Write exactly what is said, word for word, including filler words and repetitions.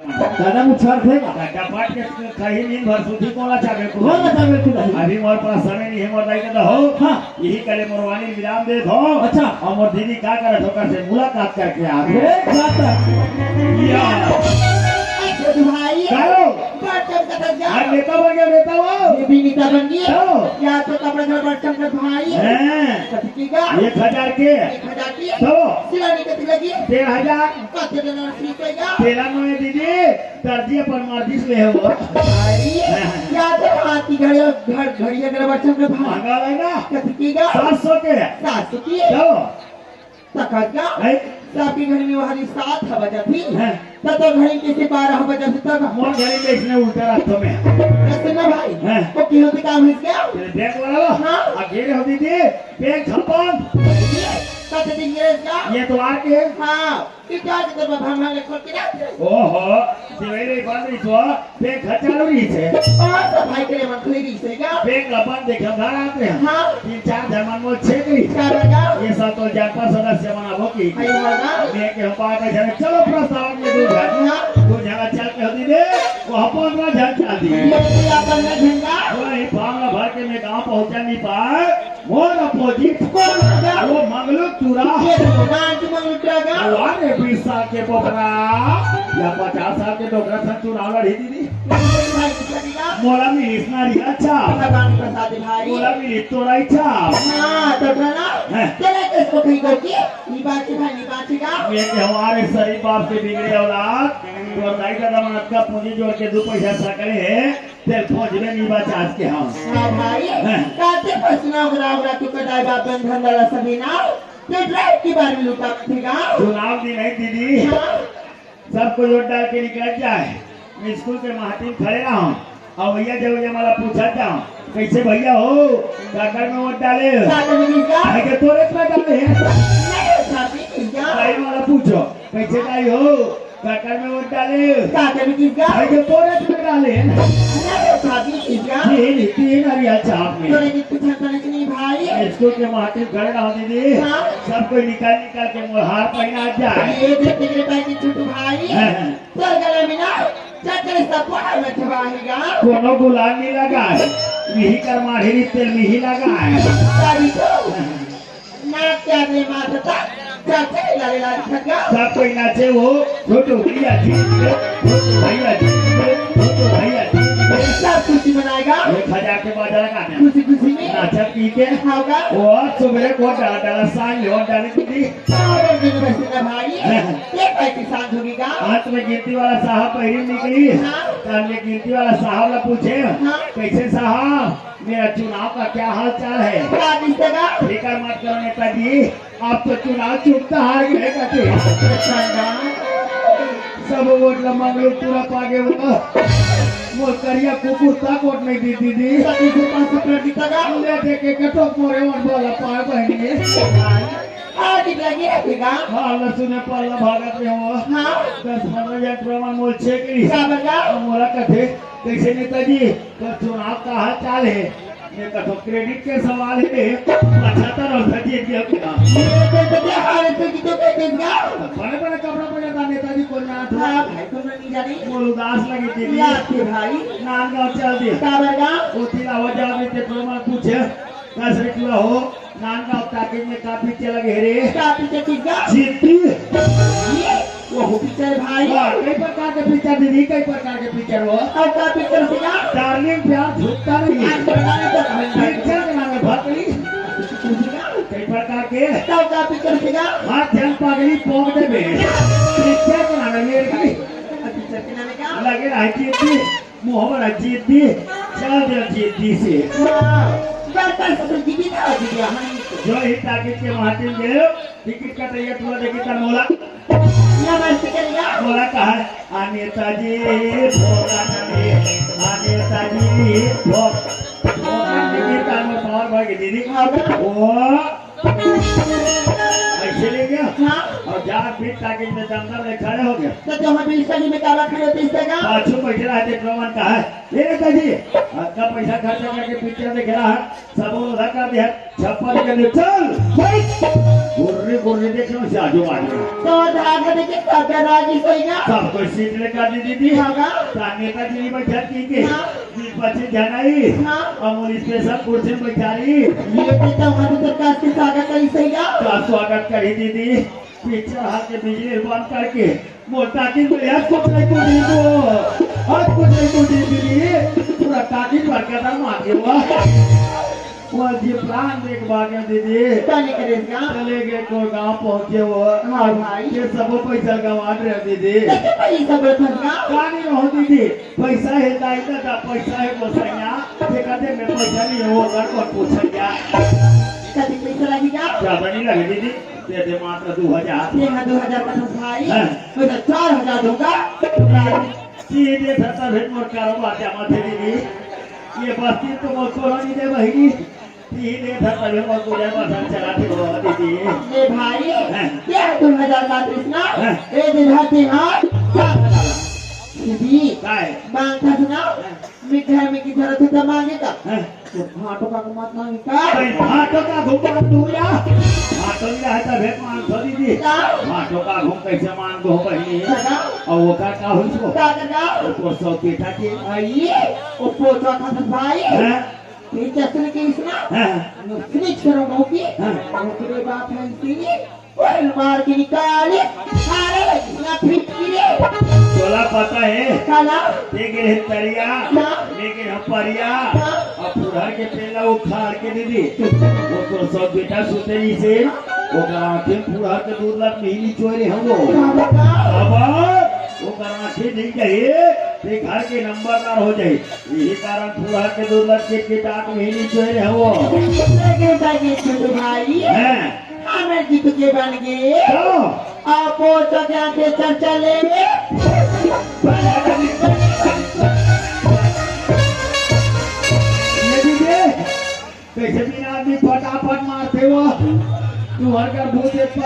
दादा मुछार थे का? दादा पाट के कहीं नींद भर सुधी कोला चाबे को। कोला चाबे को नहीं। अभी मोर पास समय नहीं है, मोर दाई का हो। हाँ। यही कले मोर वाणी विराम दे दो। अच्छा। और मोर दीदी का करत हो, कर से मुलाकात करके आ गए। अरे, बात है। या। अच्छा, भाई। कालो। बात कर, कथा जा। आज नेता बन गया, नेता हो। ये भी नेता बन गया। हो। या तो कपड़ा घर बर्तन का भाई। हैं। कथी की का? एक हजार के। एक हजार की। दो। सिलानी कथी लगी? डेढ़ हजार। कथी देना सीखेगा? तेरह नौ है दीदी, दर्जी अपन मर्जी से ले हो। अरे, या तो हाथी घड़ी, घर, घड़ी अगर बर्तन का भाई। महंगा है ना? कथी की का? सात सौ के। सात सौ की। दो। तक का? हैं? सबके घर में वहाँ सात बजा थी। हैं? तो, तो घड़ी कैसे बारह बजा थी तब? मोर घड़ी में इसने उल्टा रखो में। ऐसे ना भाई। हैं? तो क्यों होते काम है क्या? तेरे बैंक वाला लो। हाँ। आ घेरे हो दीदी, बैंक खपन। ये, कत दिन ये क्या? ये तो आके। हाँ, कि क्या के तो भंगा ले खोल के रख दे। ओहो, दिवाली बंद रही तो। बैंक ह चालू रहिस हे। और सफाई के लिए मन खुली रहिस हे का? बैंक ला बंद देखे घर आते हैं। हाँ। तीन चार झन मन मोर छेक रहिस। का बता? ये सब तो जनपद सदस्य मन आबो की। भाई होगा। मैं के हम पाँच झन, चलो प्रस्ताव में दो झन। हाँ। दो झन चल के होती दे, वो अपन ना झन चल दी। ये भी अपन ना झंडा। वही फार्म भर के मैं गाँव पहुँचा नहीं पाए। मोर अपोजिट कौन होगा? वो मंगलू टूरा। ये तो नाम की मंगलू टूरा का? वो अरे बीस साल के पोपरा या पचास साल के डोकरा सन चुनाव लड़ी दीदी। भाई किसका दिया? मोला मिलिस ना रिया छाप। भगवान प्रसाद भाई। मोला मिलिस तोरा ही छाप। हाँ, तो ना। हैं। तेरा किसको कहीं को की? निबाची भाई निबाची का? ये के हमारे शरीफ बाप से बिगड़े औलाद। तो दाई का दमाद का पूंजी जोड़ के दो पैसा सकले है। तेल खोजबे नहीं बचा आज के हम। हाँ भाई, हैं। काते पर चुनाव करा ओकरा तू कटाई बाप बन धन वाला सभी ना, तो ड्राइव के बारे में लुटा मत गा। चुनाव दिन है दीदी। हाँ। सब कोई वोट डाल के निकल जाए। मैं स्कूल के महातिन खड़े रहा हूँ। और भैया जब ये हमारा पूछा था, कैसे भैया हो, काकर में वोट डाले? काकर में किसका? भाई के तोरे पे डाले हैं। नहीं, साथी, किसका? भाई वाला पूछो, कैसे भाई हो? काकर में वोट डाले। काकर में किसका? भाई के तोरे पे डाले। अरे, भाभी किसका? तीन, तीन अरिया छाप में। तोरे की कुछ अंतर नहीं भाई। स्कूल के माटी घर ना दीदी। हाँ। सब कोई निकाल निकाल के मोहार पहना जाए। ये देख तेरे भाई की छोटू भाई। हाँ, हाँ। चल गले में ना, चल तेरे सब को हाल में छुपाएगा। कोनो गुलाल नहीं लगा है। मिही कर माढ़ेरी तेल मिही लगा है। सारी तो। ना क्या रे माँ सता, चाचा के लाले लाल खटका। सब कोई नाचे वो, छोटू भैया जी, छोटू भैया जी, छोटू भैया जी। सब खुशी मनाएगा। एक हजार के बाजा लगा दे। खुशी खुशी में। नाचा पी के। होगा। वो सुबह को डाला डाला सांग हो डाली दीदी। और दिन बस ना भाई, ये भाई किसान होगी का? अंत में गिनती वाला साहब पहली निकली। हाँ। तो हमने गिनती वाला साहब ला पूछे, हाँ। कैसे साहब? मेरा चुनाव का क्या हाल चाल है? का दिसगा? फिकर मत करो नेताजी, आप तो चुनाव चुनता हार गए कहते। सब वोट ला मंगलू पूरा पागे हुआ। वो करिया कुकुर तक वोट नहीं दी दीदी। सभी से पास से कर दिसगा? ले देखे के तो मोरे वोट वाला पाए बहनी। हाँ, दिख लगी है, ठीक है। हाँ, लसुन है, पल्ला भागत में हो। हाँ। दस पन्द्रह जन प्रमाण मोल छेक ली। का बता? मोला कथे, कैसे नेताजी? तो चुनाव का हाल चाल है, ये तो क्रेडिट के सवाल है, अच्छा तो रहा था, जीत गया क्या? ये तो क्या हाल है, तो जीतो क्या, जीत गया? बड़े बड़े कपड़ा पहनता नेताजी को ना था। हाँ भाई, तुमने नहीं जानी। बोल उदास लगी थी। याद थे भाई। नांदगांव चल दिए। काबर गांव? वो थी लावा जा रही थे, तो मैं पूछे, दस रुपया हो, नांदगांव टाकीज में का पिक्चर लगे रे? का पिक्चर किसका? जिद्दी। ये? वो पिक्चर भाई। हाँ, कई प्रकार के पिक्चर दीदी, कई प्रकार के पिक्चर हो। और का पिक्चर सिया? डार्लिंग प्यार झुकता नहीं। आज बताने तो हम पिक्चर के नाम है भकली। कई प्रकार के। तो का पिक्चर सिया? हाथ जन पागली पोंक दे बे। पिक्चर के नाम है मेरी। पिक्चर के नाम है क्या? लगे रहा है कि मोहम्मद जीत दी, चल दे जीत दी से। हाँ, बस, बस, तो जीती ना, जीती, हम नहीं तो। जो ही टाकीज के माध्यम गए, टिकट कटैया पूरा देखी तर मोला। नमस्ते करिया। मोला कहा, "आ नेताजी, भोगा नहीं, आ नेताजी, भोग-" भोगा नहीं, तार में पावर भाई दीदी। हाँ, बस। वो ऐसे ले गया? हाँ। और जान बीच ताकि मैं दमदम ले खड़े हो गया। तो जो हम बीच ताकि में काला खड़े होते इससे का? पाछू बैठे रहा, देख लो मन का है। ए दादी, अतका पैसा खर्चा करके पिक्चर देखे रहा है, सब उधार कर दिया, छप्पन के लिए चल, बैठ। गुर्री गुर्री देख लो, जाजू आदमी। तो धागा देखे सब राजी सोई ना? सब कोई सीट लेकर दी दीदी। धागा? ताने का जी बैठा की के। हाँ। बीच बच्चे जनाई। हाँ। अमूल स्पेशल कुर्सी में बैठारी। ये भी तो हम तो काश के स्वागत करी सही ना? का स्वागत करी दीदी? पिक्चर हॉल के बिजली बंद करके मोर टाकिज में हाथ कुछ नहीं कुछ नहीं को, हाथ कुछ नहीं कुछ नहीं दीदी। पूरा टाकिज भर के दम मार के हुआ। वो जी प्लान देख भागे दीदी। का नहीं करे इसका? चले गए को गांव पहुंचे वो। हाँ भाई। ये सब पैसा गंवा रहे दीदी। कैसे पैसा सब रखा का? का नहीं रहो दीदी? पैसा है दाई दादा, पैसा है गोसैया। ये कहते मैं पैसा नहीं है, वो घर पर पूछा क्या? कभी पैसा लगेगा? ज्यादा नहीं लगे दीदी, दे दे मात्र दो हजार। ये हाँ, दो हजार का तो भाई। हाँ। मैं तो चार हजार दूंगा। सीधे धरता भेंट मोर कारोबार जमा थे दीदी। ये बस्ती तो मोर कॉलोनी दे बहिनी। सीधे धरता भेंट मोर पूजा बसन चला थे वो दीदी। ये भाई, हाँ। ये दो हजार का कृष्णा, हाँ। ये दो हजार तीन हजार, चार हजार। दीदी, काय? बात था सुना? हाँ। मैं घर में की जरूरत है तो मांगे का? हाँ। तो भाटो का मत मांगे का? भाई, भाटो का घुमा दूंगा। भाटो नहीं है तो भेंट मांग दो दीदी। का? भाटो का घूम कैसे मांग दो बहिनी? का? और वो का, का हुई सो? का, का, का? वो तो सब बेटा के आइए, वो पोचो था तो भाई। हाँ। ये जैसे कि इसना? हाँ। नो फ्रिज करो नौकी। हाँ। नौकरी बात है इसी। ओए मार के निकाले, सारे लगे ना फिट की रे। तोला पता है? काला? ये गिरे तरिया, ना। ये गिरे परिया, ना। अब फुरहर के पेला उखाड़ के दीदी। वो तो सब बेटा सुते ही से, वो आंखें फुरहर के दूर लग नहीं निचोए रहे हम लोग। का बता? अब वो आंखें नहीं गए, ते घर के नंबरदार हो जाए। यही कारण फुरहर के दूर लग के, के टाक नहीं निचोए रहे वो। लगे, लगे, छोटे भाई। हैं? हमें जीत के बन गए। क्यों? आपो तो जाके चर्चा ले। ये दीदी, कैसे बिना आदमी फटाफट मारते हो? तू हर कर भूत एक पर